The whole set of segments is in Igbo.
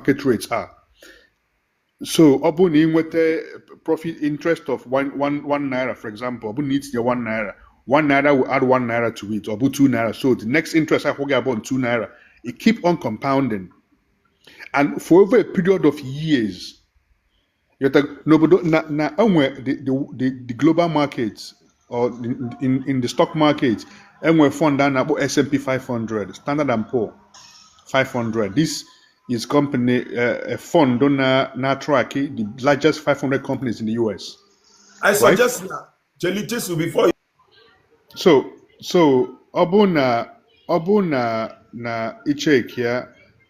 Market rates are. So ọ bụrụ na ị nweta profit interest of 1 naira, for example, ọ bụrụ na itinye 1 naira, 1 naira will add 1 naira to it, ọ bụ 2 naira. So the next interest akwụ gị abụ on 2 naira. It keep on compounding. And for over a period of years, n'obodo na enwe the global market or in the stock market, enwe fund a na-akpọ S&P 500, Standard and Poor 500. This is company, a fund na track the largest 500 companies in the US. I Right? suggest na Cheli Chisu before you So ọ bụ na icheck ya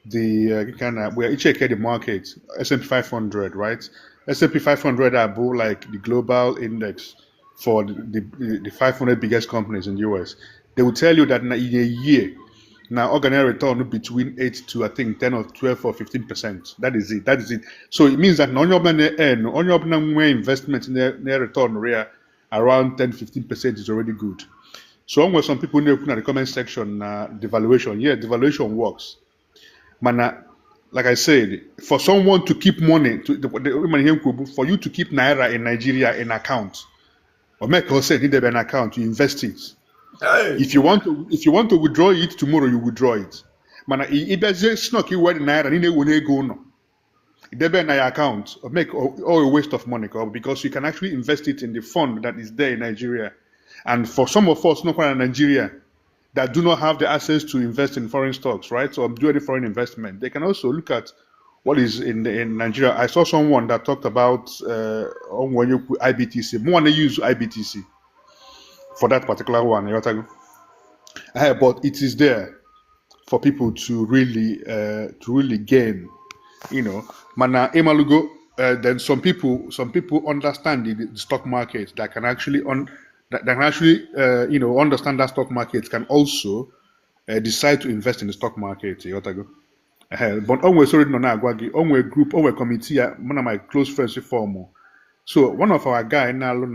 the ka a na-akpọ ya, icheck the market, S&P 500, right? S&P 500 abụ like the global index for the 500 biggest companies in the US. They will tell you that in a year now ọ ga return between 8 to, I think, 10 or 12 or 15%. That is it. That is it. So it means that na onye ọbụla na-earn, onye ọbụla nwee investment na return ya around 10 15% is already good. So nwere some people na-ekwu na the comment section na devaluation. Yeah, devaluation works. Mana like I said, for someone to keep money, to the ihe m kwuru bụ, for you to keep naira in Nigeria in account, or make us say idebe an account, you invest it. Hey, If you want to withdraw it tomorrow, you withdraw it. Mana ị bịazie si na ka iwere naira niile ewe n'ego ụlọ idebe na your account, or make all a waste of money ka ọ bụ, because you can actually invest it in the fund that is there in Nigeria. And for some of us nọkwa na Nigeria that do not have the access to invest in foreign stocks, right, or do any foreign investment, they can also look at what is in Nigeria. I saw someone that talked about onwe onye kwu IBTC. Mụ na use IBTC for that particular one. Ịghọtago? But it is there for people to really gain. Mana ịmalụgo, then some people understand the stock market that can actually on that, that can actually understand that stock market can also decide to invest in the stock market. Ịghọtago? But o nwere sorry nọ na-agwa gị, o nwere group, o nwere committee ya mụ na my close friends form. So one of our guy na-alụ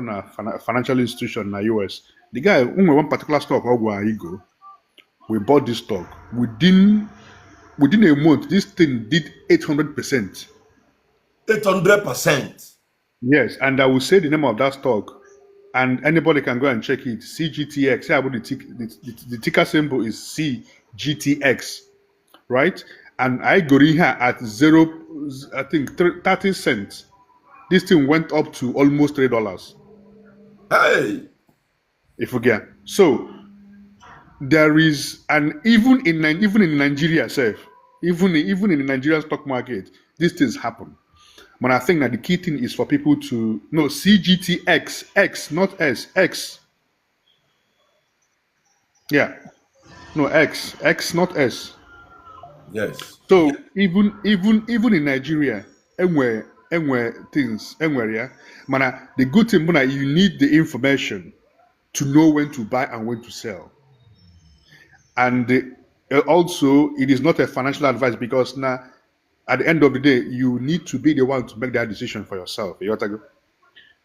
na financial institution na US, the guy o nwere one particular stock ọ gwara anyị go. We bought this stock within a month. This thing did 800%. 800%. Yes, and I will say the name of that stock, and anybody can go and check it. CGTX. Yeah, but the ticker symbol is CGTX, right? And I got in here at zero, I think 30 cents. This thing went up to almost $3. Hey, If you get so, there is, and even in Nigeria itself, even in the Nigerian stock market, these things happen. But I think that the key thing is for people to no CGTX, X, not S, X. Yeah, no, X, X, not S. So even in Nigeria, enwere things enwere ya. Mana the good thing bụ na you need the information to know when to buy and when to sell. And also, it is not a financial advice because now, at the end of the day, you need to be the one to make that decision for yourself. You got to go.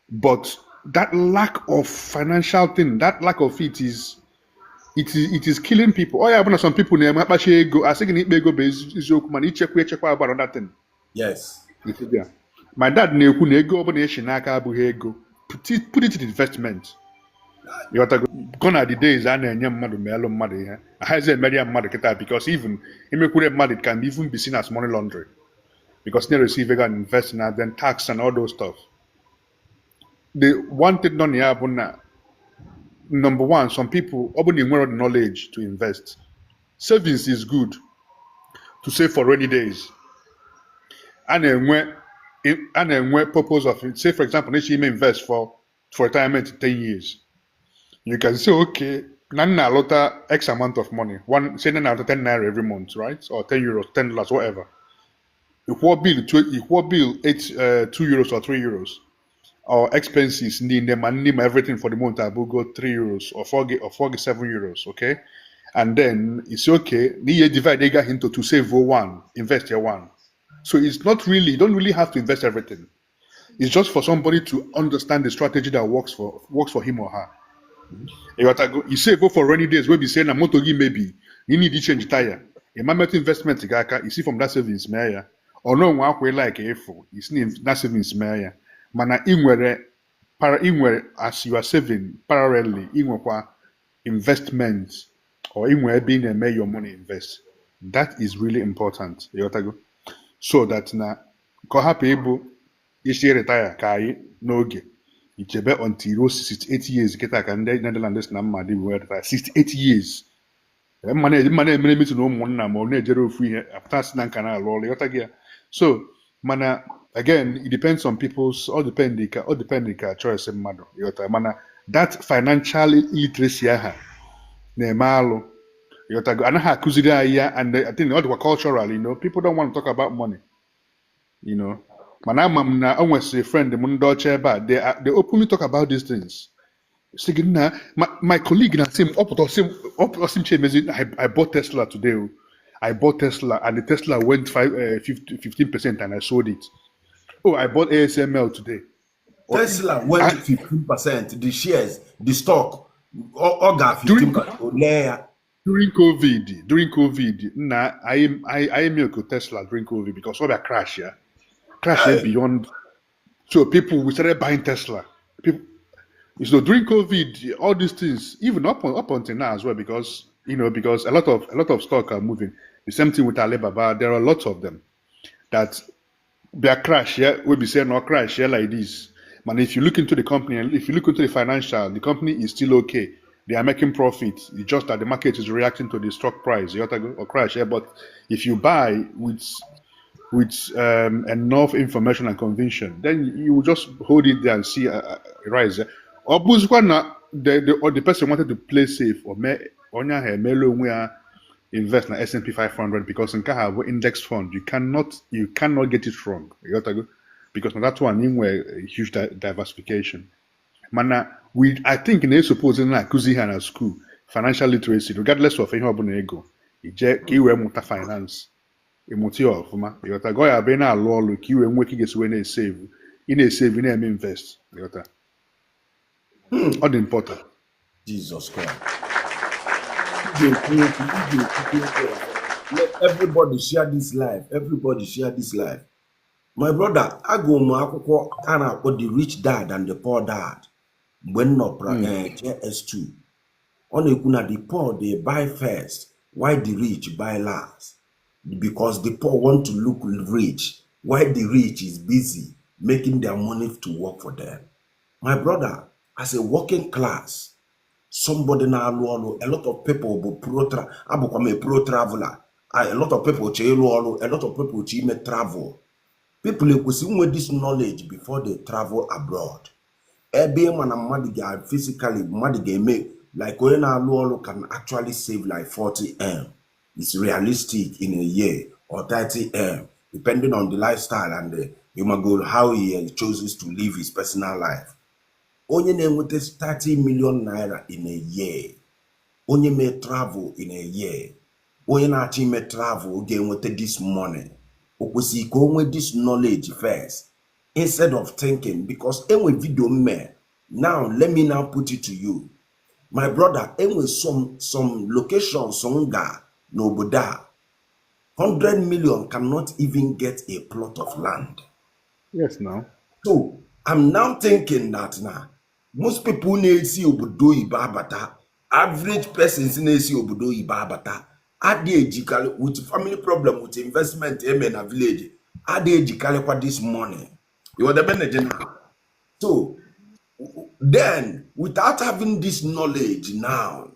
But that lack of financial thing, that lack of it is killing people. Oh yeah, but some people na-eme akpachi ego, asị gị na ikpe ego bụ eziokwu, mana ichekwa echekwa about another thing. You see there. My dad na-ekwu na ego ọbụla eshi n'aka abụghị ego. Put it in investment. You got to go. Gone are the days a na-enye mmadụ ma elu mmadụ ihe. Ahazi emeri ya mmadụ kịta because even imekwure mmadụ, it can even be seen as money laundering. Because they receive ego and invest na then tax and all those stuff. The one thing nọ na ya bụ na number one, some people ọ bụ na ị nwere the knowledge to invest. Savings is good to save for rainy days. A na-enwe purpose of it. Say, for example, na ime invest for retirement in 10 years. You can say, okay, na nna alọta X amount of money. One say na alọta 10 naira every month, right? Or €10, $10, whatever. Equal bill to equal bill 8 €2 or €3. Or expenses ndị ma nne ma everything for the month abụgo €3 or 4 or 4 €7, okay? And then it's okay. N'ihe divide ego ahụ into to save one, invest your one. So it's not really, you don't really have to invest everything. It's just for somebody to understand the strategy that works for him or her. You got to go, you save for rainy days wey be say na moto gị maybe you need to change tire. Ịma metụ investment gị aka, isi from that savings mee ya. Ọ na onwe akwa like ịfụ, isi na that savings mee ya. Mana ị nwere para, ị nwere, as you are saving parallelly, ị nwekwa investment or ị nwere ebe ị na-eme your money invest. That is really important. Ịghọtago? So that na ka ọ hapụ ịbụ isi retire ka anyị n'oge ichebe until ruo 68 years kịta ka ndị Netherlands si na mma dị wee retire 68 years. Mma na-emere meeting na ụmụnna ma ọ na-ejere ofu ihe apụta sị na nka na-alụ ọrụ, ịghọta gị ya? So mana again, it depends on people's, all depend ka choice mmadụ, ịghọta? Mana that financial literacy aha na-eme alụ, ịghọtago? Anaghị akụziri anyị ya, and I think ọ dịkwa cultural. People don't want to talk about money. Mana ama m na o nwesịrị friend m ndị ọcha ebe a, they openly talk about these things. Sị gị nna, my colleague na-asị m, ọ pụta sị m, ọ sị m, "Chiemezi, I bought Tesla today o. I bought Tesla and the Tesla went 50, 15% and I sold it. Oh, I bought ASML today." Tesla went 15%, the shares, the stock, ọ ga 15% ole ya. During COVID, nna, I milk Tesla during COVID because ọ bịa crash ya. Crash ya Hey. Beyond. So people, we started buying Tesla. People, so during COVID, all these things, even up until now as well, because you know, because a lot of stock are moving. The same thing with Alibaba. There are lots of them that they crash, yeah, we be saying no crash, yeah, like this. But if you look into the company and if you look into the financial, the company is still okay. They are making profit. It's just that the market is reacting to the stock price. You got to go or crash, yeah. But if you buy with enough information and conviction, then you will just hold it there and see a rise. Ọ bụzikwa na the or the person wanted to play safe or mee onye ahụ emeela onwe ya invest na S&P 500, because nke ahụ bụ index fund. You cannot get it wrong. You got to go because na that one inwe a huge diversification. Mana we, I think na suppose na-akụzi ha na school, financial literacy, regardless of ihe ọbụla ego ije ka ị wee mụta finance, ịmụta ya ọfụma, ịghọta? Gọ ya bụ ị na-alụ ọrụ ka ị wee nwee ka ị ga-esi wee na-esave, ị na-esave, ị na-eme invest, ịghọta? Ọ dị important. Jesus Christ. Ị ga-ekwu okwu, ị ga-ekwukwu okwu ọzọ. Let everybody share this life. Everybody share this life. My brother, agụrụ m akwụkwọ a na-akpọ The Rich Dad and the Poor Dad mgbe m nọ JS2. Ọ na-ekwu na the poor, they buy first while the rich buy last. Because the poor want to look rich while the rich is busy making their money to work for them. My brother, as a working class, somebody na-alụ ọrụ, a lot of people bụ pro tra abụkwa m a pro traveler. A lot of people chọ ịlụ ọrụ, a lot of people chọ ime travel. People ekwesị inwe this knowledge before they travel abroad. Ebe ịma na mmadụ ga physically, mmadụ ga-eme like onye na-alụ ọrụ can actually save like 40M. It's realistic in a year, or 30M, depending on the lifestyle and the imago how he chooses to live his personal life. Onye na-enweta 30 million naira in a year, onye mee travel in a year, onye na-achọ ime travel ga-enweta this money, o kwesịrị ka o nwee this knowledge first instead of thinking, because enwe video m mee. Now let me now put it to you, my brother, enwe some locations m ga n'obodo a, 100 million cannot even get a plot of land. Yes, now. So I'm now thinking that now most people na-esi obodo oyibo abata, average persons na-esi obodo oyibo abata, adị ejikarị with family problem, with investment eme na village, adị ejikarịkwa this money. You ebe na-eje now. So then, without having this knowledge now,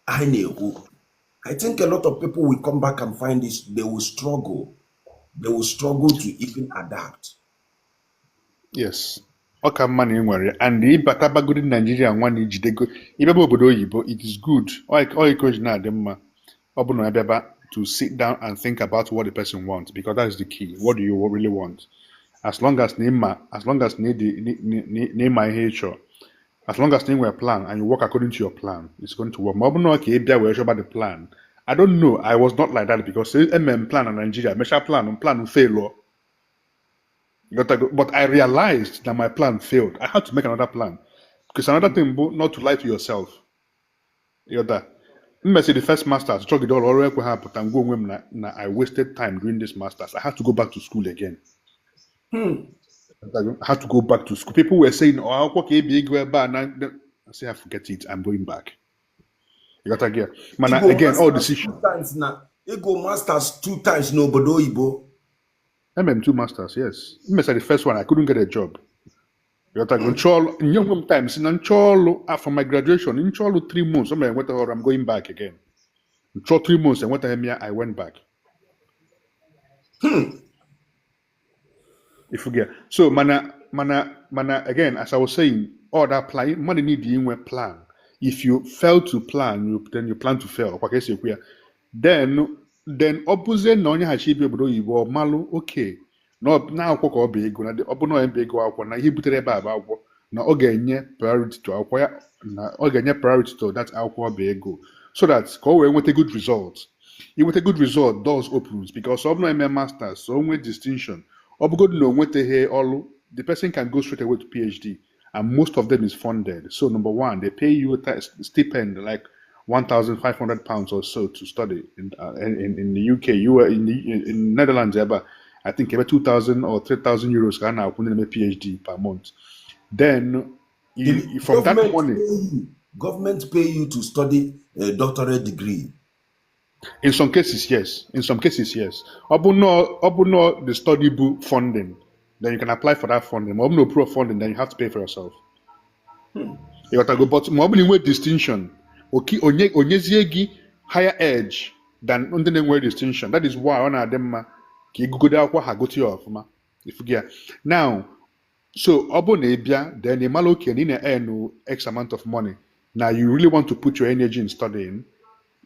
I na-ekwu, I think a lot of people will come back and find this, they will struggle. They will struggle to even adapt. Yes. Ọ ka mma na ị nwere ya, and ịbatabagodi Naijiria nwa na ijidego ịbịaba obodo oyibo, it is good. Ọ iko ji na-adị mma ọ bụ na ya bịaba to sit down and think about what the person wants, because that is the key. What do you really want? As long as na ịma, as long as na ịdị na ịma ihe ị chọrọ, as long as na ị nwere plan and you work according to your plan, it's going to work. Ma ọ bụ na ọ ka ị bịa wee chọba the plan, I don't know. I was not like that, because mm plan na Nigeria mecha plan, plan fail o. But I realized that my plan failed. I had to make another plan. Because another thing, not to lie to yourself. You got that? M mesịrị the first masters, chọgide ọrụ, ọrụ ekwe ha pụta. Ngwa, onwe m na I wasted time doing this masters. I had to go back to school again. I had to go back to school. People were saying, "Oh, akwụkwọ ka ebi ego ebe a na." I say, "Forget it, I'm going back." You got to get mana Ịgụ again, all masters decision. two times na ịgụ masters two times n'obodo oyibo. Two masters, yes. M mesịrị the first one, I couldn't get a job. You got to go nchọọlụ nye onwe m time si na nchọọlụ after my graduation, nchọọlụ 3 months, o mere enweta ọrụ, I'm going back again. Nchọ 3 months, enwetaghị m ya, I went back. If you get so mana again, as I was saying, all that plan money need inwe plan. If you fail to plan, you then you plan to fail. Kwa ka esi ekwu ya. Then ọ bụzie na onye ghachi ibi obodo oyibo, ọ malụ oke na na akwụkwọ ka ọ bụ ego na ọ bụ na ọ ebe ego akwụkwọ na ihe butere ebe a bụ akwụkwọ, na ọ ga-enye priority to akwụkwọ ya, na ọ ga-enye priority to that akwụkwọ ọ bụ ego, so that ka o wee nweta good result. Inweta good result, doors opens, because ọ bụrụ na eme masters, so o nwee distinction, ọ bụgodu na o nwetaghị ọrụ, the person can go straight away to PhD, and most of them is funded. So number one, they pay you a stipend like £1,500 or so to study in the UK. You were in Netherlands, ebe I think about 2,000 or €3,000 ka a na-akwụ ndị na-eme PhD per month. Then you, The from that government money pay you, government pay you to study a doctorate degree? In some cases, yes. In some cases, yes. Ọ bụ na the study bụ funding, then you can apply for that funding. Ma ọ bụ na pro funding, then you have to pay for yourself. You got to go, but ma ọ bụ na inwe distinction, oki onye onyezie gị higher edge than ndị na-enwe distinction. That is why ọ na-adị mma ka ịgụgodo akwụkwọ ha gote ya ọfụma. If you get now, so ọ bụrụ na ị bịa, then ị mara oke na ị na-earn X amount of money. Now you really want to put your energy in studying.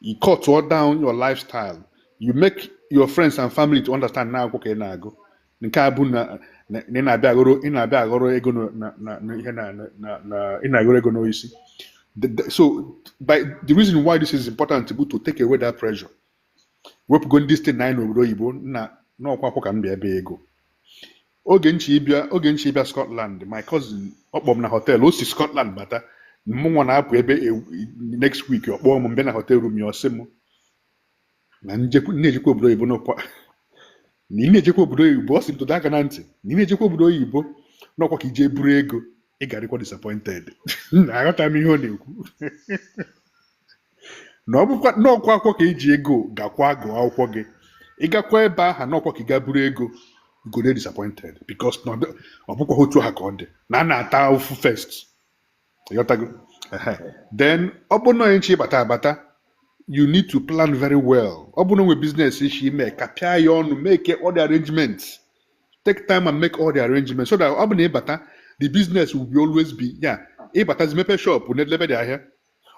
You cut all down your lifestyle. You make your friends and family to understand na akwụkwọ ka ị na-agụ. Nke a bụ na ị na-abịa aghọrọ ego na ihe na ị na-aghọrọ ego n'isi. So by the reason why this is important bụ to take away that pressure. Wepụgo ndị state na anyị n'obodo oyibo na n'ọkwa akwụkwọ ka m bịa ebe ego. Oge nchi ịbịa Scotland, my cousin ọ kpọọ m na hotel, o si Scotland bata, mụnwa na-apụ ebe next week, ọ kpọọ m mbịa na hotel room ya, ọ sị m na na-ejekwa obodo oyibo n'ọkwa na ị na-ejekwa obodo oyibo, ọ sị m tụdo aka na ntị na ị na-ejekwa obodo oyibo n'ọkwa ka ije buru ego, ị ga-adịkwa disappointed. Na aghọta m ihe ọ na-ekwu, na ọ bụkwa n'ọkwa akwụkwọ ka eji ego gakwa gụọ akwụkwọ gị, ị gakwa ebe ahụ n'ọkwa ka ị ga buru ego, you go dey disappointed, because na ọ bụkwa otu ha ka ọ dị na a na-ata ụfụ first. Ịghọtago? Ehe. Then ọ bụrụ na onye nche ịbata abata, you need to plan very well. Ọ bụrụ na onwe business ishi ime, ka pịa ya ọnụ, make all the arrangements, take time and make all the arrangements, so that ọ bụ na ịbata, the business will be always be ya. Ịbatazi mepe shop na-edebe dị ahịa,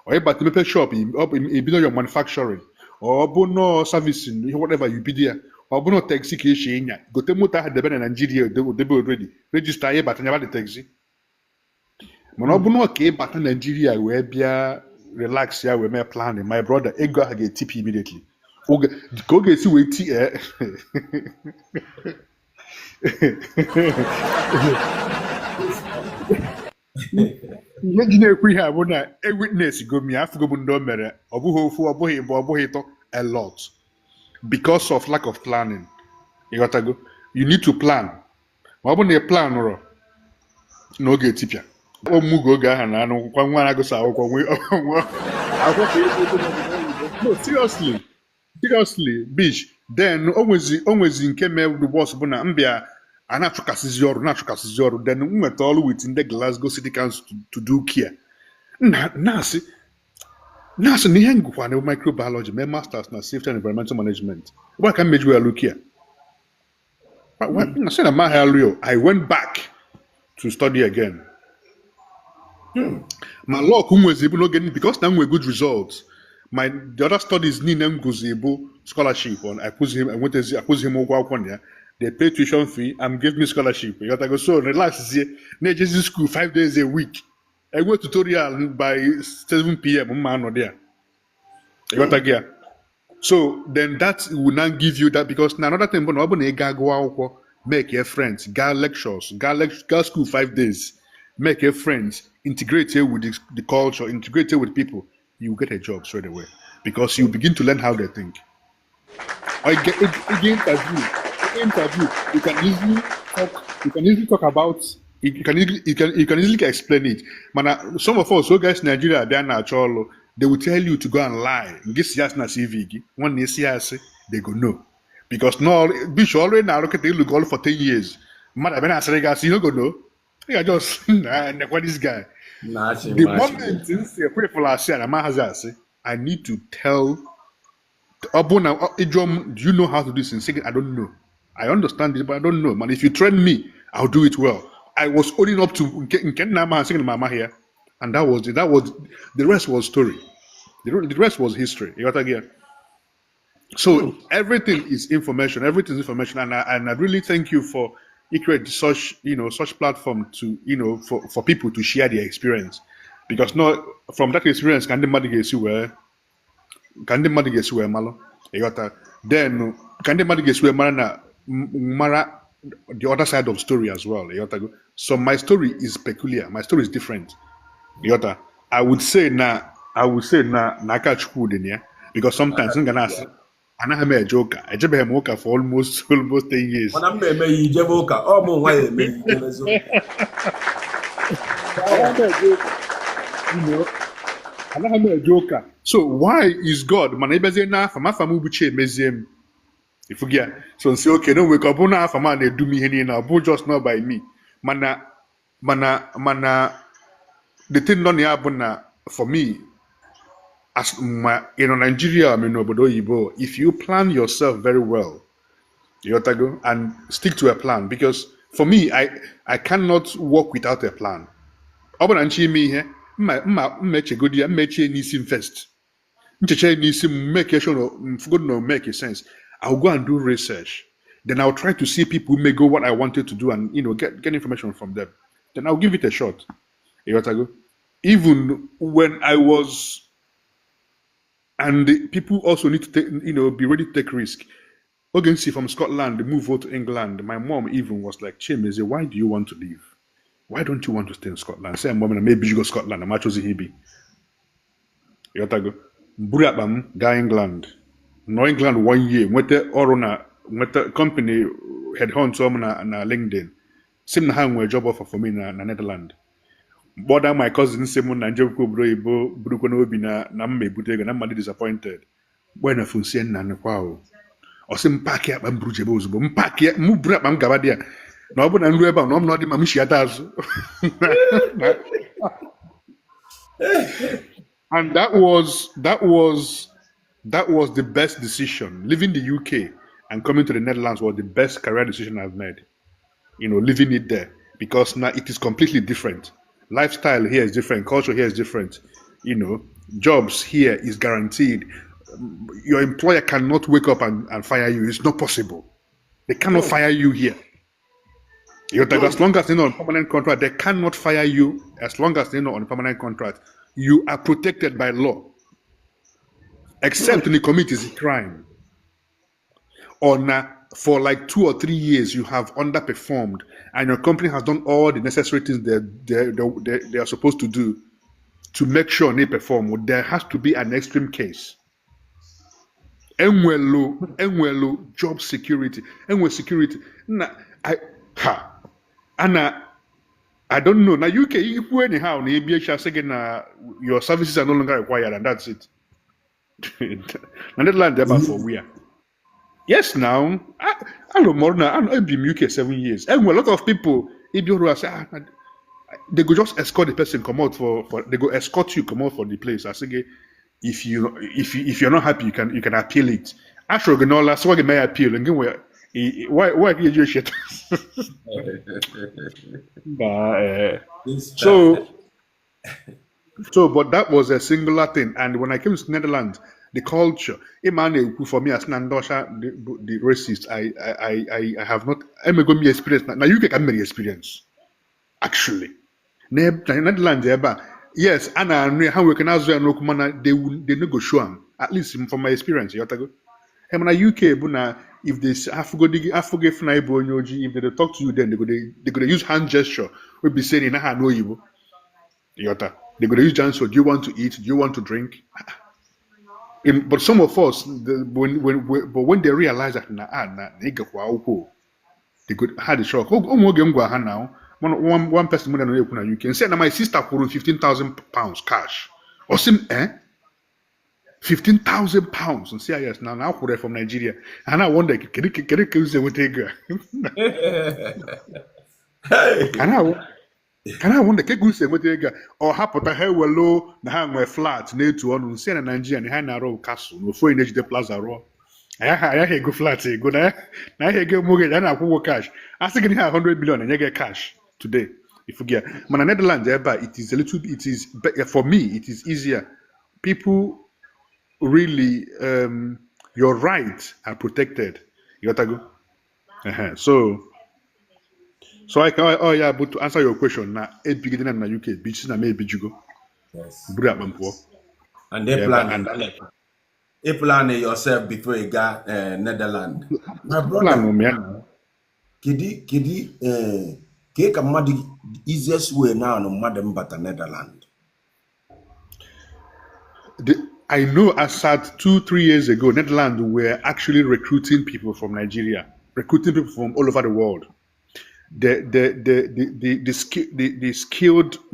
or ịbata mepe shop, ọ bụ ebido your manufacturing, or ọ bụ nọọ servicing ihe, whatever you bido ya, ọ bụ nọọ taxi ka esi ịnya, gote moto ahụ debe na Nigeria, debe already, register ya, ịbata nyaba the taxi. Mana ọ bụ nọọ ka ịbata Nigeria wee bịa relax ya wee mee planning, my brother, ego ahụ ga-etipu immediately. Ka ọ ga-esi wee ti ihe ji na-ekwu ihe a bụ na e witness go m ya, afụgo m ndị o mere, ọ bụghị ofu, ọ bụghị ịbụ, ọ bụghị ịtọ, a lot, because of lack of planning. Ịghọtago? You need to plan. Ma ọ bụ na ị plan rọ na oge etipịa ọmụgwọ oge ahụ na anụ kwa nwa na-agụsa akwụkwọ nwee akwụkwọ ka ego ego n'obodo oyibo. No, seriously, seriously, bish. Then o nwezi nke mee the worst bụ na mbịa a na-achụkasịzi ọrụ, na-achụkasịzi ọrụ, then m nweta ọrụ with ndị Glasgow City Council to do care. Na na-asị na ihe ngụkwa na microbiology, mee masters na safety and environmental management, ugbu a ka m meji wee alụ care na sị na mahadum alụ yo. I went back to study again. Ma luck m nwezi bụ n'oge, because na m nwee good results, my the other studies niile m gụzi bụ scholarship on akwụzighị m, enwetazi, akwụzighị m ụgwọ akwụkwọ na ya. They pay tuition fee and give me scholarship. Ịghọtago? So relax zie, na-ejezi school 5 days a week, enwe tutorial by 7 p.m., mma anọ there. Ịghọtago ya? So then that will now give you that, because na another thing bụ na ọ bụ na ị gaa gụọ akwụkwọ, make your friends, gaa lectures, gaa school 5 days, make your friends, integrate with the culture, integrate with people, you will get a job straight away. Because you begin to learn how they think. Or you get interview, you can easily talk, you can easily talk about, you can easily explain it. Mana some of us, so guys in Nigeria bịa na-achọ ọrụ, they will tell you to go and lie. Gị si asị na CV gị, nwanne esi asị, they go know. Because no, bish ọrụ ị na-arụ kịta ịlụ ọrụ for 10 years. Mmadụ abịa na-asịrị gị asị, you no go know. You are just, nah, nekwa this guy. Na-achị The maachị. Moment m si ekwefụla asị a na mahazi asị, I need to tell ọ bụ na ịjụọ m, "Do you know how to do this?" Nsị gị, "I don't know. I understand it, but I don't know. Man, if you train me, I'll do it well." I was owning up to nke nna amaghị, sị gị na m amaghị ya. And that was it. That was the rest was story. The rest was history. You got that? So everything is information. Everything is information, and I really thank you for you create such such platform to for people to share their experience, because no from that experience ka ndị mmadụ ga-esi wee ka ndị mmadụ ga-esi wee malụ, ịghọta, then ka ndị mmadụ ga-esi wee mara na mara the other side of story as well, ịghọtago. So my story is peculiar. My story is different, ịghọta. I would say na na aka Chukwu dị na ya, because sometimes m ga na-asị anaghị m eje ụka, ejebeghị m ụka for almost 10 years. Mana m eme ya ijebe ụka, ọ mụ nwa ya eme ya ijebezi ụka. Anaghị m eje ụka. Anaghị m eje ụka, so why is God mana ịbịazie n'afa m, afa m bụ Chiemezie m, ifugi ya. So nsi oke na onwe ka ọ bụrụ na afa m a na-edu m ihe niile, ọ bụ just not by me, mana the thing nọ na ya bụ na for me, as ma ị nọ Nigeria ma ị n'obodo oyibo, if you plan yourself very well, ịghọtago, and stick to a plan, because for me, I cannot work without a plan. Ọ bụ na nche ime ihe mma echegodi ya, mma echie n'isi m first, nchecha ya n'isi m, make sure no mfugodo no make sense. I'll go and do research, then I'll try to see people who may go what I wanted to do and get information from them, then I'll give it a shot, ịghọtago. Even when I was and the people also need to take be ready to take risk. Oge m si from Scotland move over to England, my mom even was like, "Chimeze, why do you want to leave? Why don't you want to stay in Scotland?" Say, "Mom, maybe you go Scotland." I'm actually ibi. Ịghọtago? M buru akpa m gaa England. Nọ England one year, nweta ọrụ na nweta company headhunt m na LinkedIn. Sị m na ha nwere job offer for me na Netherland. Mkpọda my cousin sị m na njebukwa obodo oyibo burukwa n'obi na mma ebute ego na mmadụ disappointed. Mgbe na phone sie nna nịkwa o. Ọ sị m pack akpa m buru jebe ozugbo. M pack m buru akpa m gaba dị ya. Na ọ bụ na nru ebe a na ọ m na ọ dị ma m shiata azụ. And that was the best decision. Leaving the UK and coming to the Netherlands was the best career decision I've made. Leaving it there because now it is completely different. Lifestyle here is different, culture here is different. Jobs here is guaranteed. Your employer cannot wake up and fire you. It's not possible. They cannot fire you here. As long as they're not on permanent contract, they cannot fire you as long as they're not on permanent contract. You are protected by law. Except in the commit is a crime. Or now for like 2 or 3 years you have underperformed and your company has done all the necessary things they are supposed to do to make sure they perform. Well, there has to be an extreme case. Enwelu job security, enwe security. Na I ha ana I don't know. Now UK, ikwu anyhow na ebi echi asị gị na your services are no longer required and that's it. Na Netherlands ebe a for where? Yes, now I know more na I've been UK 7 years. And a lot of people if you say, ah, they go just escort the person come out for they go escort you come out for the place. I say if you're not happy, you can appeal it. Actually, gị n'ọla sị gị mee appeal nke nwe why you shit. Nah, eh. This So, but that was a singular thing. And when I came to Netherlands, the culture, ịma na-ekwu for me as na ndị ọcha the racist, I have not, emego m experience. Na UK ka m mere experience, actually. Na Netherlands ebe a, yes, a na-anụ ya, ha nwere ike na-azụ ya n'okwu mana they no go show am, at least from my experience, ịghọtago? Mana UK bụ na if they afụgodi gị afụ gị fụ na ịbụ onye ojii, if they dey talk to you, then they go dey use hand gesture wey be say na ị naghị anụ oyibo. Ịghọta? They go dey use hand gesture, "Do you want to eat? Do you want to drink?" But some of us, the, when but when they realize that na ah na na ịgakwa akwụkwọ, they could had the shock. Ụmụ oge m gwa ha now, one person mụ na na-ekwu na UK, nsị na my sister kwụrụ £15,000 cash. Ọ sị m, eh? £15,000. Nsị ya yes, na akwụrụ ya from Nigeria. Ha na wonder kedu ka esi enweta ego a. Hey! Ha na wonder ka esi enweta ego a. Ọ hapụta ha ewelu na ha nwee flat na-etu ọnụ, nsị na Nigeria na ha na-arụ castle na ofu onye na-ejide plaza rụọ. Anyị ego flat ego na ya ego mortgage, a na-akwụ ụgwọ cash. A sị gị na ha 100 million enye gị cash today if you get. Mana Netherlands ebe a, it is a little it is for me it is easier. People really, your rights are protected. You got to go. So I can, oh yeah, but to answer your question na ebigide na UK bichi na m ebijugo. Buru akpa m pụọ. And they Yeah, plan and you plan yourself before you got Netherlands. My brother, plan m ya na kedi ke ka mmadụ easiest way now na mmadụ mbata Netherlands? I know as at 2, 3 years ago, Netherlands were actually recruiting people from Nigeria, recruiting people from all over the world. The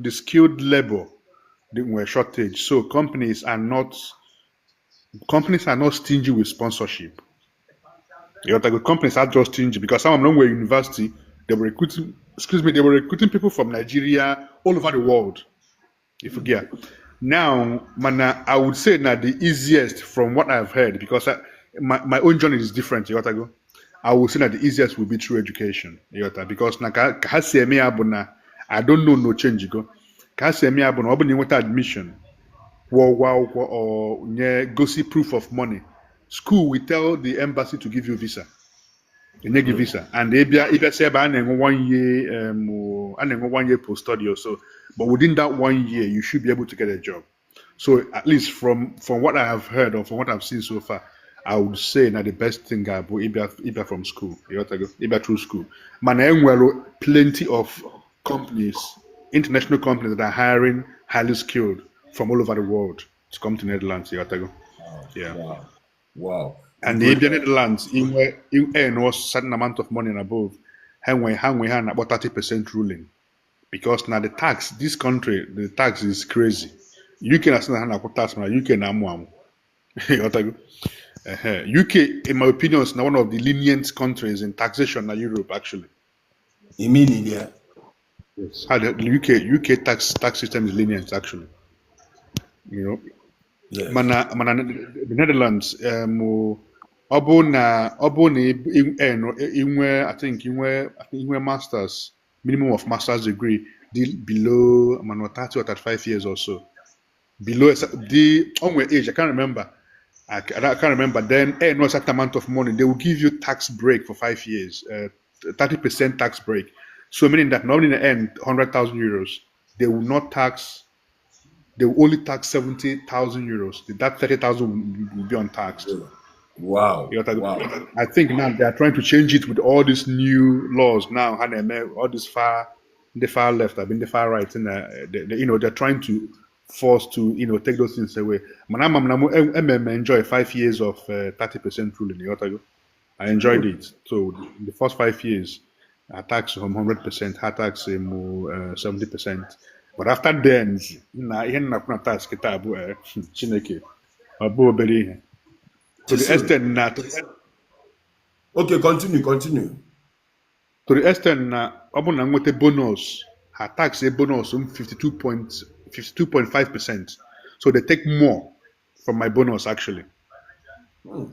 skilled labor, they were shortage. So companies are not stingy with sponsorship. You know, like companies are just stingy because some of them were university, they were recruiting, excuse me, they were recruiting people from Nigeria, all over the world. If you get now, mana, I would say now the easiest from what I've heard, because my own journey is different. You got to go. I would say that the easiest will be through education. You got to, because na ka ha si eme ya bụ na I don't know, no change go. Ka ha si eme ya bụ na ọ bụ na ị nweta admission, kwụọ ụgwọ akwụkwọ or nye gosi proof of money, school will tell the embassy to give you visa. Enye gị visa and ịbịa si ebe a na-enwe one year, a na-enwe one year post study or so, but within that one year you should be able to get a job. So at least from what I have heard or from what I've seen so far, I would say na the best thing ga-abụ ịbịa from school, ịghọtago, ịbịa through school. Mana enwere plenty of companies, international companies that are hiring highly skilled from all over the world to come to Netherlands, ịghọtago, yeah. And the ịbịa Netherlands, inwe earn a certain amount of money and above, ha nwe ha na-akpọ 30% ruling, because now the tax, this country, the tax is crazy. UK na-asị na ha na-akwụ tax, mana UK na-amụ amụ. Ịghọtago? Ehe. UK, in my opinion, is now one of the lenient countries in taxation na Europe, actually. You mean it, yeah? Yes. How the UK tax system is lenient, actually. Mana the Netherlands, ọ bụ na inwe, I think inwe masters, minimum of master's degree dị below mana 30 or 35 years or so, below the onwe age I can't remember, I can't remember, then earn a certain amount of money, they will give you tax break for 5 years, 30% tax break. So meaning that not only earn €100,000, they will not tax, they will only tax €70,000. That 30,000 will be untaxed. You know, I think now they are trying to change it with all these new laws now. Ha na-eme all this far, the far left, I mean the far right, and they're trying to force to take those things away. Mana ama m na mụ enjoy 5 years of 30% ruling. You know, I enjoyed it. So in the first 5 years, I tax from 100%, ha tax m 70%. But after then, na ihe nna na tax kịta bụ Chineke, ọ bụ obere ihe. To the extent na Okay, continue, continue. To the extent na ọ bụ na nweta bonus, ha tax a bonus m 52.52.5%. So they take more from my bonus, actually. You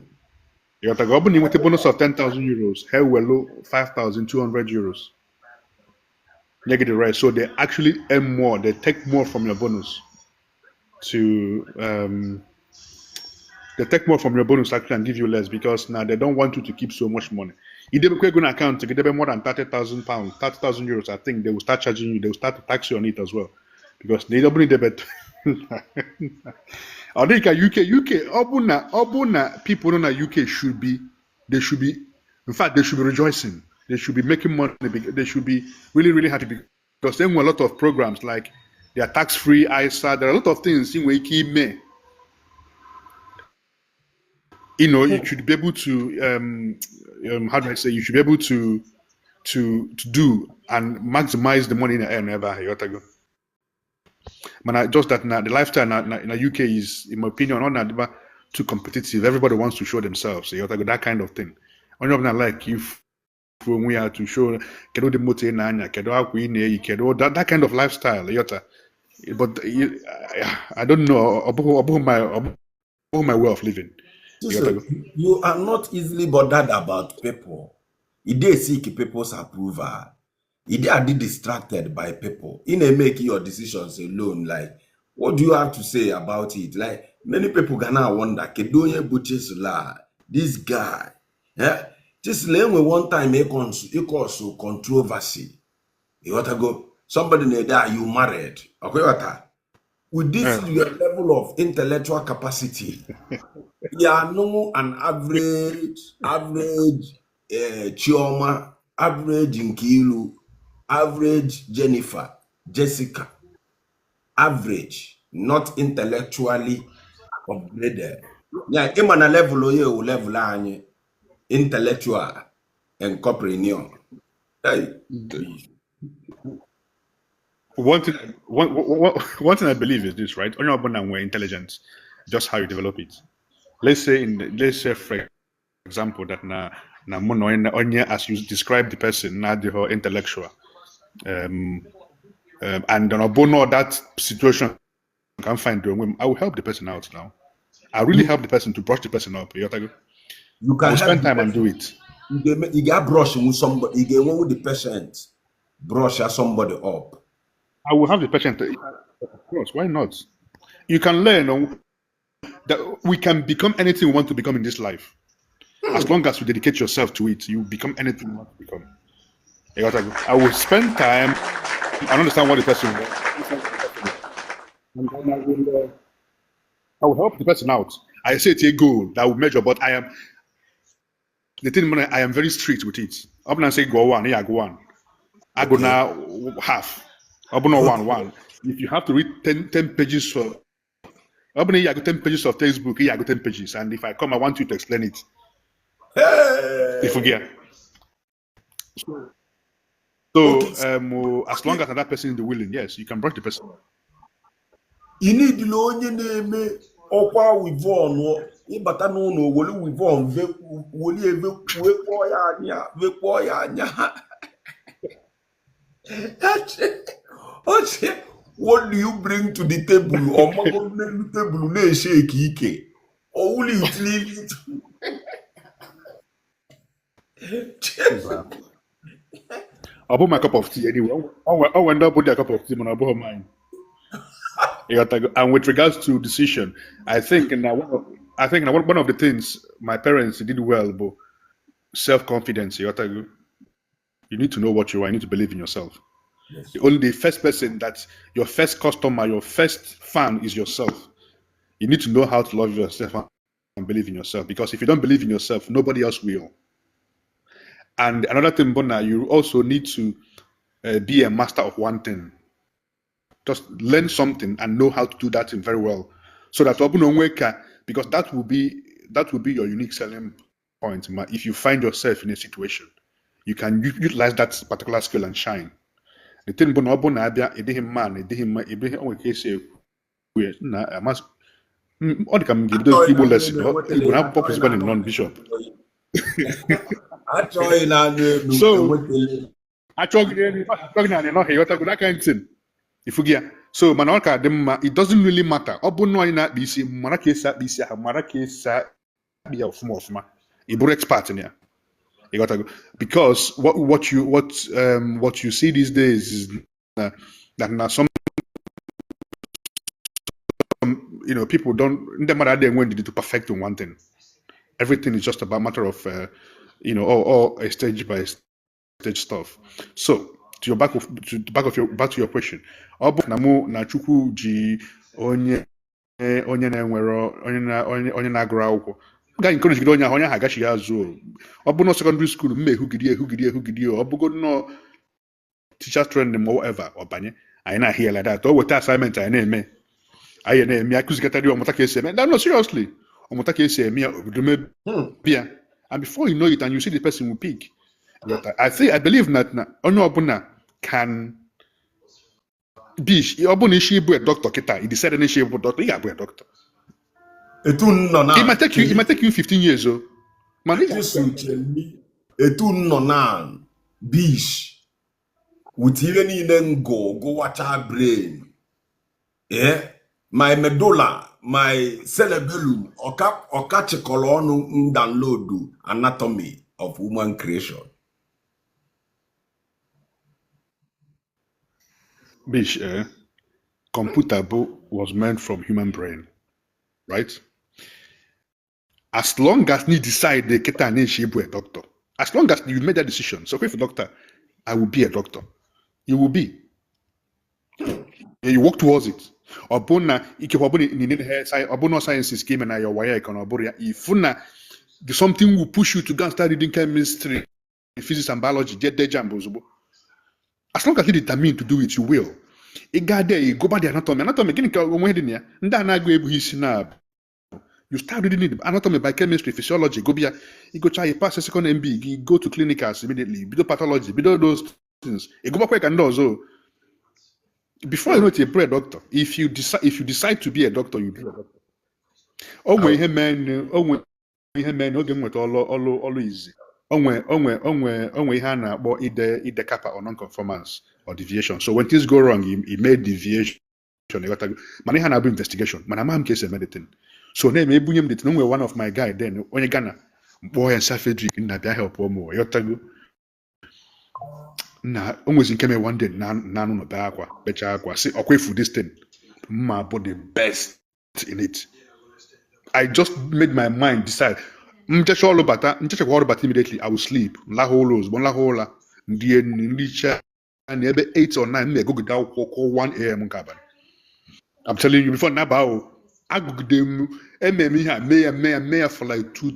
got to go. Ọ bụ na ị nweta bonus of €10,000, ha ewelu €5,200. Nye gị the rest. So they actually earn more. They take more from your bonus to they take more from your bonus actually and give you less, because now they don't want you to keep so much money. If they go account to get more than £30,000, €30,000, I think they will start charging you. They will start to tax you on it as well, because they don't need debit. I think UK, ọ bụ na people nọ na UK should be, they should be, in fact, they should be rejoicing. They should be making money. They should be really, really happy because there were a lot of programs like their tax-free ISA. There are a lot of things in ike ime. You should be able to, how do I say, you should be able to do and maximize the money in the earn ebe ahụ, ịghọtago? Mana just that na the lifestyle na UK is, in my opinion, ọ na-adịba too competitive. Everybody wants to show themselves, ịghọtago? That kind of thing. Onye ọbụla like if onwe ya to show kedu ụdị moto ị na-anya, kedu akwa ị na-eyi, kedu that kind of lifestyle, ịghọta? But I don't know, ọ bụghị my way of living. Chisel, ịghọtago? You are not easily bothered about people. You dey seek people's approval. You dey are distracted by people. You dey make your decisions alone. Like, what do you have to say about it? Like, many people gonna wonder, kedu onye bụ Chisel a? This guy. Yeah? Chisel enwe one time e cause controversy. Ịghọtago? Somebody na-ede, "Are you married?" Okay, ịghọta? With this your level of intellectual capacity, you are no an average Chioma, average Nkiru, average Jennifer, Jessica, average, not intellectually upgraded. Yeah, ịma na level onye wụ level anyị intellectual entrepreneur. Hey. One thing I believe is this, right? Onye ọbụla nwere intelligence, just how you develop it. Let's say, for example, that na mụ na onye as you describe the person na-adịghị intellectual, and ọ bụ na that situation can find onwe m, I will help the person out now. I really help the person to brush the person up. Ịghọtago? You I can will help spend the time and person. Do it. You ga brush with somebody, you ga-enwenwu the patient brush somebody up. I will have the patient. Of course, why not? You can learn that we can become anything we want to become in this life. As long as you dedicate yourself to it, you become anything you want to become. You got to go. I will spend time and understand what the person wants. And then I will help the person out. I say it's a goal that will measure, but I am the thing. I am very strict with it. I'm not say go one, yeah, go one. I go now half. I'm not one one. If you have to read 10 pages for I'm gonna go 10 pages of textbook, yeah, I go 10 pages. And if I come, I want you to explain it. Hey! If you get so as long as that person is willing, yes, you can brush the person. Ị niile onye na-eme ọkwa weave-on, ịbata n'ụlọ were weave-on welie wekpọọ ya anya, wekpọọ ya anya. Oche, what do you bring to the table? Ọmago n'elu tebụl na-eshake ike ọwụla utility. I'll put my cup of tea anyway. I'll end up with a cup of tea, but I'll put mine. You got to go. And with regards to decision, I think now one of the things my parents did well, but self confidence. You got to go. You need to know what you are. You need to believe in yourself. The first person that your first customer, your first fan is yourself. You need to know how to love yourself and believe in yourself. Because if you don't believe in yourself, nobody else will. And another thing, Bona, you also need to be a master of one thing. Just learn something and know how to do that thing very well, so that ọ bụ na onwe ka, because that will be your unique selling point. If you find yourself in a situation, you can utilize that particular skill and shine. The thing bụ na ọ bụ na abịa ịdịghị mma na ịdịghị mma ịdịghị o nwere ka esi ekwu ya, na amasị ọ dị ka m ga-ebido Achọghị Igbo na lesson elu enwetala Igbo ya, na achọghị akwụkwọ na kwesịkwa non bishop. Achọghị na anụ elu So enwetala. Achọghị n'elu achọghị na anị ịghọtago that kind thing. Ifugi ya. So mana ọ ka dị mma, it doesn't really matter. Ọ bụ na onye na-akpa isi mara ka esi akpa isi ahụ, mara ka esi akpa ya ọfụma ọfụma, ị bụrụ expert na ya. Ịghọtago? Because what you see these days is that na some people don't, ndị mmadụ adịghị enwe ndidi to perfect in one thing. Everything is just about matter of or a stage by stage stuff. So to the back of your back to your question, ọ bụ na mụ na Chukwu ji onye na-enwero onye na-agụrụ akwụkwọ m ga encourage gide onye ahụ, onye ahụ agachighị azụ o. Ọ bụ na secondary school m ehugide ehugide ehugide o. Ọ bụgo nnọọ teacher training ma whatever, ọ banye anyị na-ahịa ya like that, o weta assignment, anyị na-eme akụzikọtara ya, ọmụta ka esi eme. No, seriously, Ọmụta ka esi eme ya, obido mebia. And before you know it, and you see the person will pick. But I think, I believe that na onye ọbụla can be. Ọ bụrụ na isi ịbụ a doctor kịta, you decide na isi ịbụ doctor, ị ga-abụ a doctor. Etu m nọ na It might take you 15 years o. Mana ị ga- Chisu cheli, etu m nọ na bish with ihe niile ngụ gụwacha brain, my medulla, my cerebellum, ọka ọka chịkọrọ ọnụ m download anatomy of human creation. Bish, computer was meant from human brain, right? As long as you decide the kịta na isi ịbụ a doctor, as long as you made that decision, so if a doctor, I will be a doctor, you will be. You work towards it. Ọ bụ na ikekwe ọ bụ na ị na ọ bụ na sciences ka ime na ya WAEC na ọ bụrụ ya, ifu na the something will push you to go and start reading chemistry, physics and biology, get there JAMB ozugbo. As long as you determine to do it, you will. Ị gaa there, you go back the anatomy. Anatomy, gịnị ka onwe dị na ya? Ndị a na-agụ ebughị isi na you start reading it, anatomy, biochemistry, physiology, go bịa, you go try, you pass the second MB, you go to clinicals immediately, bido pathology, bido those things. Ị gụbakwa ka ndị ọzọ. Before you know it, you're a doctor. If you decide to be a doctor, you be a doctor. O nwee ihe mee n'oge m nweta ọlụ izi. O nwee ihe a na-akpọ ide CAPA or non-conformance or deviation. So when things go wrong, you made deviation. Ịghọtago? Mana ihe a na-abụ investigation. Mana amaghị m ka esi eme the thing. So na-eme ebunye m the thing. O nwere one of my guy then, onye Ghana. Mkpọọ ya nsa, "Frederick, nna, bịa help m." Ịghọtago? Nna, o nwezi nke mee one day na anụ nọ bee akwa, bechaa akwa, sị ọkwa efu this thing. Mma bụ the best in it. I just made my mind decide. Nchecha ọrụ bata, nchechakwa ọrụ bata, immediately I will sleep. Nlahụ ụlọ ozugbo, nlahụ ụla, ndị nri nricha na ebe 8 or 9 m na-egogide akwụkwọ kụọ 1 a.m. nke abalị. I'm telling you, before naba o, agụgide m eme m ihe a, mee ya, mee ya, mee ya for like 2,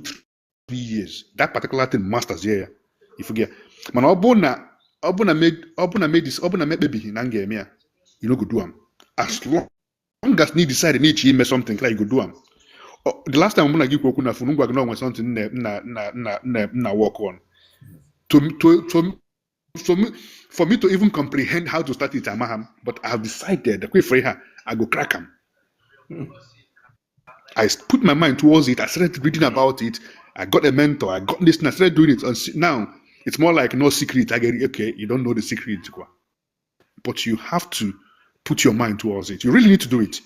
3 years. That particular thing, masters ya. Ifugi ya. Mana ọ bụ na m ekpebighị na m ga-eme ya, you no go do am. As long as you decide na iche ime something, like, you go do am. The last time mụ na gị kwu okwu na phone, m gwa gị na o nwere something na work on. To, to, to, for me, for me to even comprehend how to start it, amaghị m, but I have decided that for ihe a, I go crack am. I put my mind towards it. I started reading about it. I got a mentor. I got this and I started doing it. And now it's more like no secret. I get it. Okay, you don't know the secret, kwa. But you have to put your mind towards it. You really need to do it.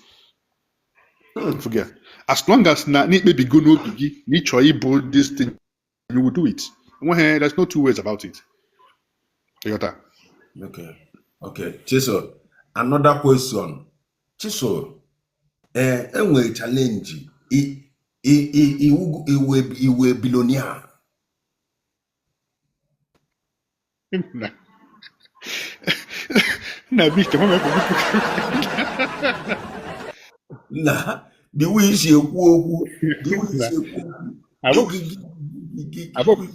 Forget. As long as na n'ikpebigo n'obi gị na ịchọ ịbụ this thing, you will do it. Enweghị, there's no two ways about it. Ịghọta? Okay. Chiso, another question. Chiso, enwere challenge iwu iwe billionaire. Na biko, mama, biko. Na the way isi ekwu okwu, the way isi ekwu okwu.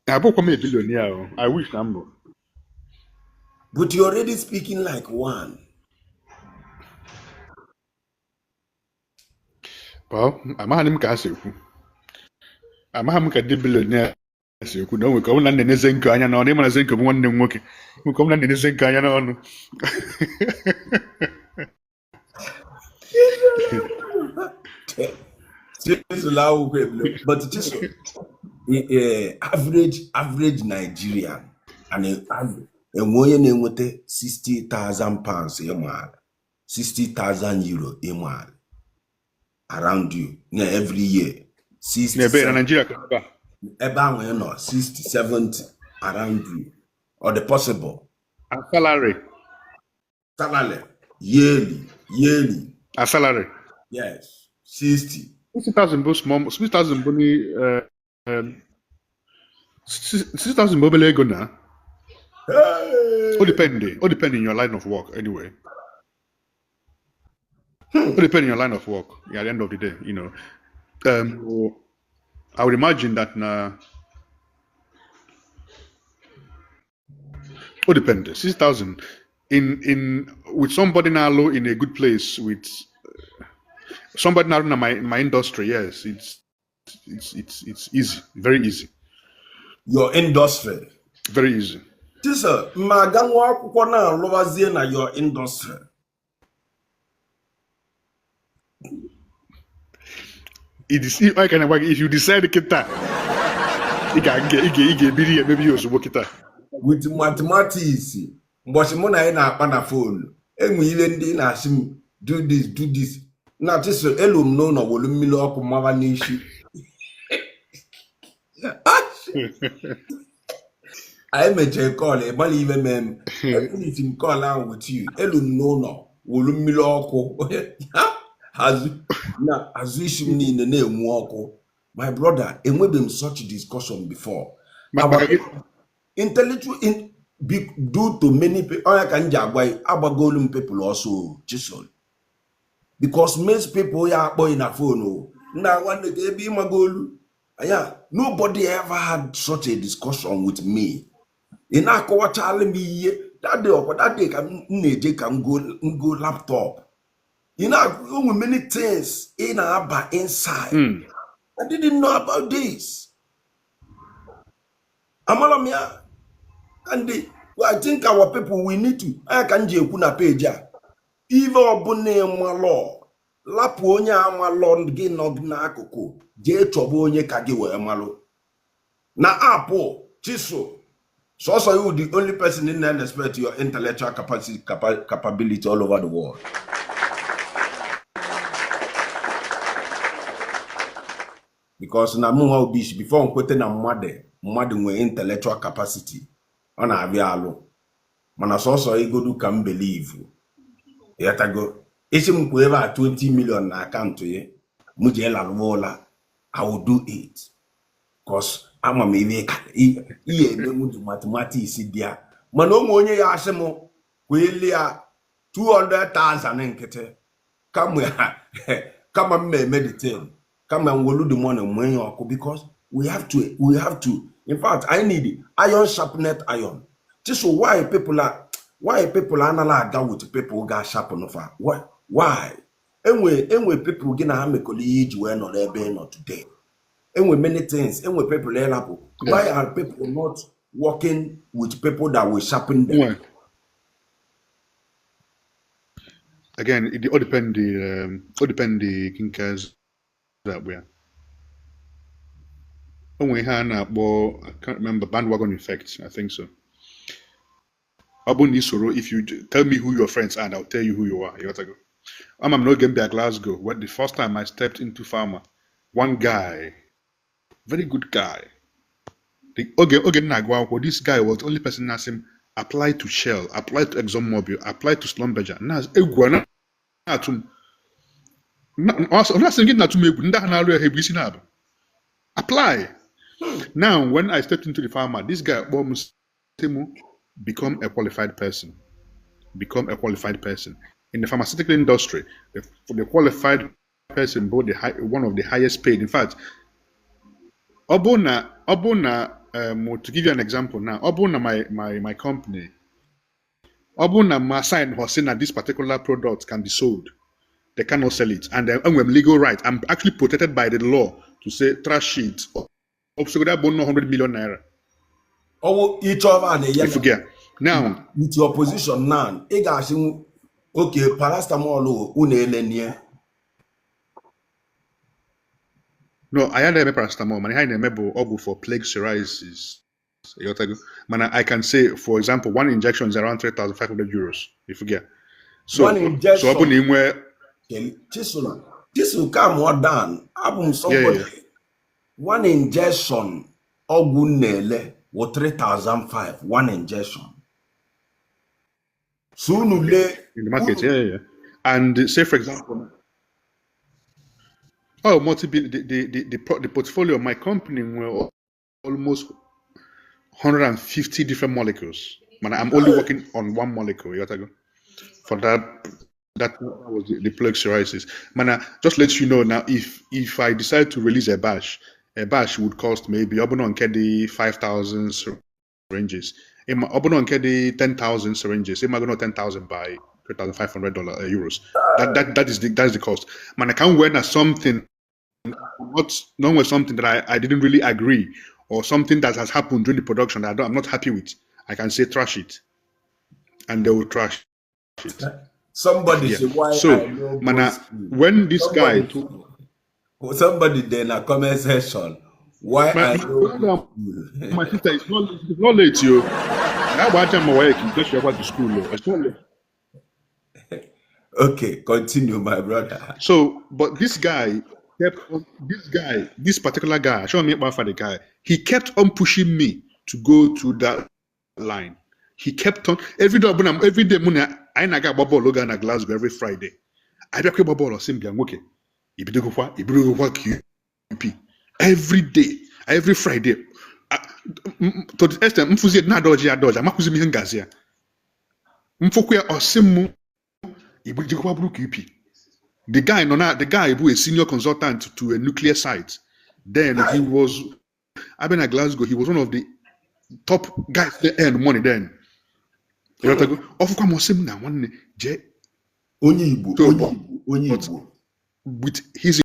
Abụkwa m a billionaire o. I wish na m bụ. But you're already speaking like one. Well, amaghị m ka ha si ekwu. Amaghị m ka ndị billionaire si ekwu na o nwere ka ọ bụ na nne Zenko anya n'ọnụ. Ịma na Zenko bụ nwanne m nwoke. Nwere ka ọ bụ na nne Zenko anya n'ọnụ. Chiso akwụkwọ ebile. But Chiso, average Nigerian and enwe onye na-enweta £60,000 ịmaala, €60,000 ịmaala around you, yeah, every year. 60, N'ebe na Nigeria ka ebe a. Ebe ahụ ị nọ, 60, 70 around you, or the possible A salary. Salary, yearly. A salary. Yes, 60. 60,000 bụ small, 60,000 bụ ni 60,000 bụ obere ego na. Hey! O depend in your line of work anyway. O depend in your line of work. Yeah, at the end of the day. I would imagine that na o depend 60,000 in with somebody now in a good place with Somebody now in my industry, yes, it's easy, very easy. Your industry. Very easy. Chisel, ma aga nwa akwụkwọ na-alụwazie na your industry. It is, I can, if you decide kịta, ị ga-ebiri ya emebi ya ozugbo kịta. With mathematics, mbọchị mụ na ị na-akpa na phone, enwe ile ndị na-asị m do this, do this. Na Chisel, elu m n'ụlọ wolu mmiri ọkụ maba n'isi. Anyị mechara call, ịgbala ibe mee m. Efinish m call ahụ with you. Elu m n'ụlọ wolu mmiri ọkụ. Azụ na azụ isi m niile na-enwu ọkụ. My brother, enwebeghị m such discussion before. Our intellectual in, be, due to many people, onye ka m ji agwa ya, agbagolu m people also, Chisel. Because most people ya akpọghị na phone o. Nna nwanne ka ebe ịmagolu. Aya, nobody ever had such a discussion with me. Ị na-akọwachala m ihe that day, ọkwa that day ka m na-eje ka m go laptop. Ị na onwe many things ị na-aba inside. I didn't know about this. Amala m ya. And I think our people, we need to, anya ka m ji ekwu na page a, ife ọbụla ịmalọ, lapụ onye amalọ gị nọ n'akụkụ, jee chọba onye ka gị wee malụ. Na app Chisel, sọsọ you the only person in there respect your intellectual capacity, capability all over the world. Because na mụ nwa Obishi, before m kwete na mmadụ nwee intellectual capacity, ọ na-abịa alụ. Mana sọsọ igodu ka m believe. Ịghọtago? Isi m kwụ ebe a 20 million na akaụntụ ya, mụ jee lalụwa ụla, I will do it. Cause ama m ihe ka ihe emenwu dị mathematics dị ya. Mana onwe onye ya asị m kwee ya 200,000 nkịtị, kama m eme the thing, kama m welu the money mụọ ya ọkụ, because we have to, in fact, I need iron sharpened iron. Chisel, why people anaghị aga with people ga sharpen fa? Why? Why? Enwe people gị na ha mekọrọ ihe iji wee nọrọ ebe ị nọ today. Enwe many things, enwe people ịlapụ. Why are people not working with people that will sharpen them? Well, again, it all depend the kinkers that we are. Onwe ihe a na-akpọ, I can't remember, bandwagon effect, I think so. Ọ bụ na isoro, if you tell me who your friends are, and I'll tell you who you are. You got to go. I'm not going to Glasgow. When the first time I stepped into pharma, one guy, very good guy. The okay, na this guy was the only person asked him, apply to Shell, apply to ExxonMobil, apply to Schlumberger. Na egwu na atụ m. Ọ na-asị gị na-atụ m egwu, ndị ahụ na-arụ ya ha ebu isi na-abụ. Apply. Now, when I stepped into the pharma, this guy kpọọ m sị m, become a qualified person. Become a qualified person. In the pharmaceutical industry, the qualified person both the high, one of the highest paid. In fact, ọ bụ na, to give you an example now, ọ bụ na my company, ọ bụ na ma sign or say that this particular product can be sold, they cannot sell it. And then I'm legal right. I'm actually protected by the law to say trash it. Up to that 100 million naira. Ọwụ ịchọba na ya. If you get now with your position now, ị ga-asị okay, paracetamol unu elenie. No, I had paracetamol, man. I na-eme bụ ọgwụ for plague psoriasis. Ịghọtago? Mana I can say, for example, one injection is around 3,500 euros. If you get. So, One injection. So ọ bụ na ị nwee Chisel, Chisel, calm down. Abụ m somebody. Yeah. One injection ọgwụ na-ele wụ 3,500, one injection. So unu lee in the market, yeah. And say, for example, oh, multi the portfolio of my company were almost 150 different molecules. Man, I'm only working on one molecule. You got to go for that. That was the plague psoriasis. Man, just let you know now, if I decide to release a batch, a batch would cost maybe up on the 5,000 syringes. Up on the 10,000 syringes. Am I going 10,000 by $3,500, euros. That is the cost. Mana ka m wee na something not not with something that I didn't really agree or something that has happened during the production that I'm not happy with, I can say trash it, and they will trash it. Somebody Yeah. say why So, I no go mana school. when this guy Somebody told somebody there in a comment section, why my, I my no go brother, school. My sister, it's not late, yo. Now, by the time I just to school, yo. It's not late. Okay, continue, my brother. So, but this guy kept on, this guy, this particular guy, show me about the guy, he kept on pushing me to go to that line. He kept on every day, every day, mụ na anyị na-aga agba bọọlụ oge a na Glasgow every Friday. Abịakwa ịgba bọọlụ, ọsị m bịa nwoke, ibidogokwa ibidogokwa QP every day, every Friday. Ah, to the extent mfụzi na-adọji adọji, amakwụzi m ihe ngazi ya. Mfụkwa ya, ọsị m ibidogokwa bụrụ QP. The guy no na the guy who a senior consultant to a nuclear site. Then he was I've been at Glasgow, he was one of the top guys that earn money then. Ọfụkwa m, ọsị m na nwanne jee Onye Igbo, So, onye Igbo, onye but Igbo. With his